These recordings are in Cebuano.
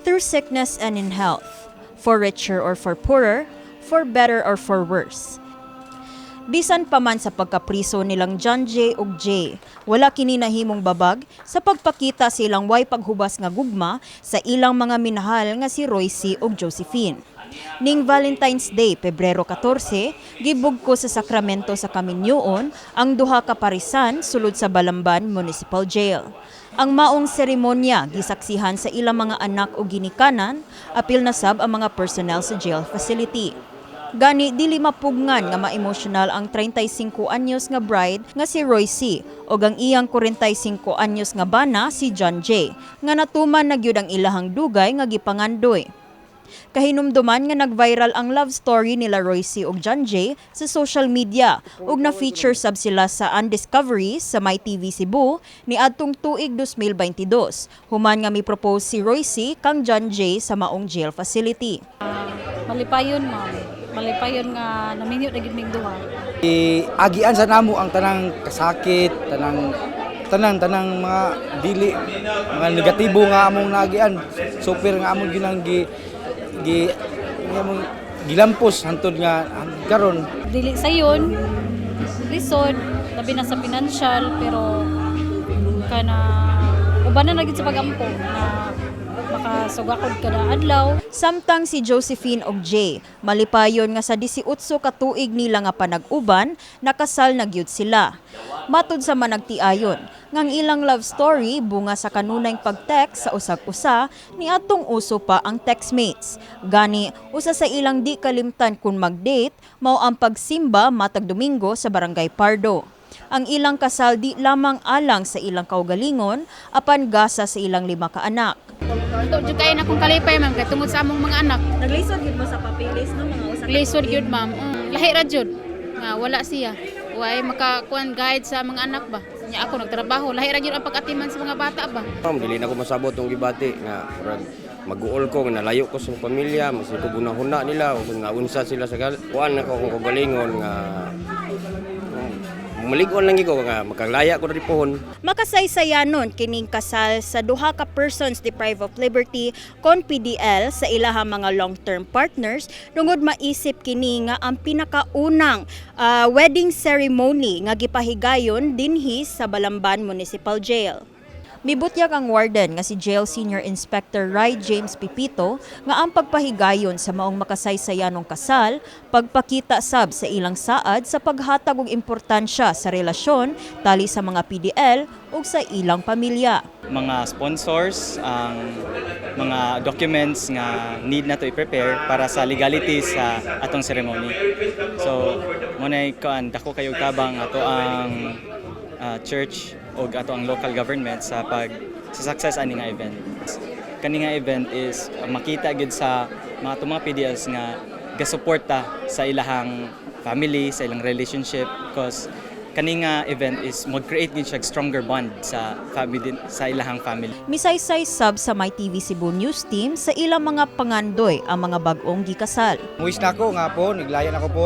Through sickness and in health, for richer or for poorer, for better or for worse. Bisan pa man sa pagkapriso nilang John J. ug Jay, wala kini nahimong babag sa pagpakita silang way paghubas nga gugma sa ilang mga minahal nga si Royce ug Josephine. Ning Valentine's Day, Pebrero 14, gibugko sa sakramento sa kaminyoon ang duha ka parisan sulod sa Balamban Municipal Jail. Ang maong seremonya gisaksihan sa ilang mga anak ug ginikanan, apil na sab ang mga personnel sa jail facility. Gani dili mapugngan nga ma-emotional ang 35 anyos nga bride nga si Royce ug ang iyang 45 anyos nga bana si John J, nga natuman na gyud ang ilahang dugay nga gipangandoy. Kahinumduman nga nag-viral ang love story nila Royce ug John J sa social media ug na-feature sab sila sa Undiscovery sa MyTV Cebu ni adtong tuig 2022 human nga mi-propose si Royce kang John J sa maong jail facility. Malipayon, ma'am. Malipayon nga naminyo na gid ming duha. Agian sa namo ang tanang kasakit, tanang tanang tanang mga dili, mga negatibo nga among naagian, super nga among ginang gi gi nga among gilampos hantod nga hantod karon. Dili sayon, lisod, labi na sa financial, pero kana uban na gid sa pagampo na makasugakod kada adlaw. Samtang si Josephine og Jay, malipayon nga sa 18 ka tuig nila nga panag-uban, nakasal na gyud sila. Matud sa managtiayon, ngang ilang love story bunga sa kanunayng pag-text sa usag-usa ni atong uso pa ang textmates. Gani, usa sa ilang di kalimtan kung mag-date, mao ang pagsimba matag Domingo sa Barangay Pardo. Ang ilang kasal di lamang alang sa ilang kaugalingon, apan gasa sa ilang lima ka anak. Ito jud kayo na akong kalipay, ma'am, kay tungod sa among mga anak. Naglisod gyud mo sa papilis no mga usa? Lisod gyud, ma'am. Lahi ra jud. Nga wala siya. Way makakuan guide sa mga anak ba. Nya ako nagtrabaho, lahi ra gyud ang pag-atiman sa mga bata ba. Ma'am, dili na ko masabot tong gibati nga murag maguol ko nga nalayo ko sa pamilya, mas ko gunahuna nila ug nga unsa sila sa kuan ako akong kaugalingon nga malig-on lang ko nga makalaya ko diri pohon. Makasaysayanon kining kasal sa duha ka persons deprived of liberty kon PDL sa ilahang mga long-term partners tungod maisip kini nga ang pinakaunang wedding ceremony nga gipahigayon dinhi sa Balamban Municipal Jail. Mibutyag ang warden nga si Jail Senior Inspector Ray James Pipito nga ang pagpahigayon sa maong makasaysayanong kasal, pagpakita sab sa ilang saad sa paghatag og importansya sa relasyon tali sa mga PDL ug sa ilang pamilya. Mga sponsors, ang mga documents nga need na to i-prepare para sa legality sa atong ceremony. So, mao na kuan dako kayo tabang ato ang church o ato ang local government sa pag sa success ani nga event. Kani nga event is makita gyud sa mga atong mga PDLs nga gasuporta sa ilahang family, sa ilang relationship, because kani nga event is mag-create din siya og stronger bond sa family, sa ilahang family. Misaysay sab sa MyTV Cebu News Team sa ilang mga pangandoy ang mga bag-ong gikasal. Muwis na ako nga po, naglaya na ako po,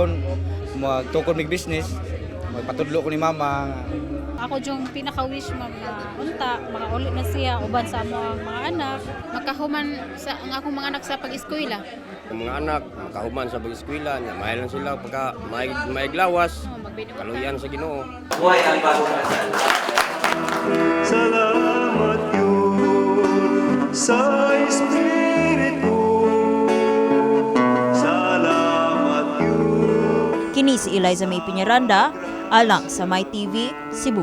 magtukod mig business, magpatudlo ko ni mama. Ako yung pinaka-wish, ma'am, na unta makauli na siya uban sa among mga anak. Makahuman sa ang akong mga anak sa pag-eskwela. Ang mga anak makahuman sa pag-eskwela nya mahal lang sila pagka may maiglawas Oh, magbinuotan. Kaluyan sa Ginoo. Buhay ang bagong kasal. Salamat yun sa Espiritu. Salamat yun. Kini si Eliza May Piñaranda, alang sa MyTV, Cebu.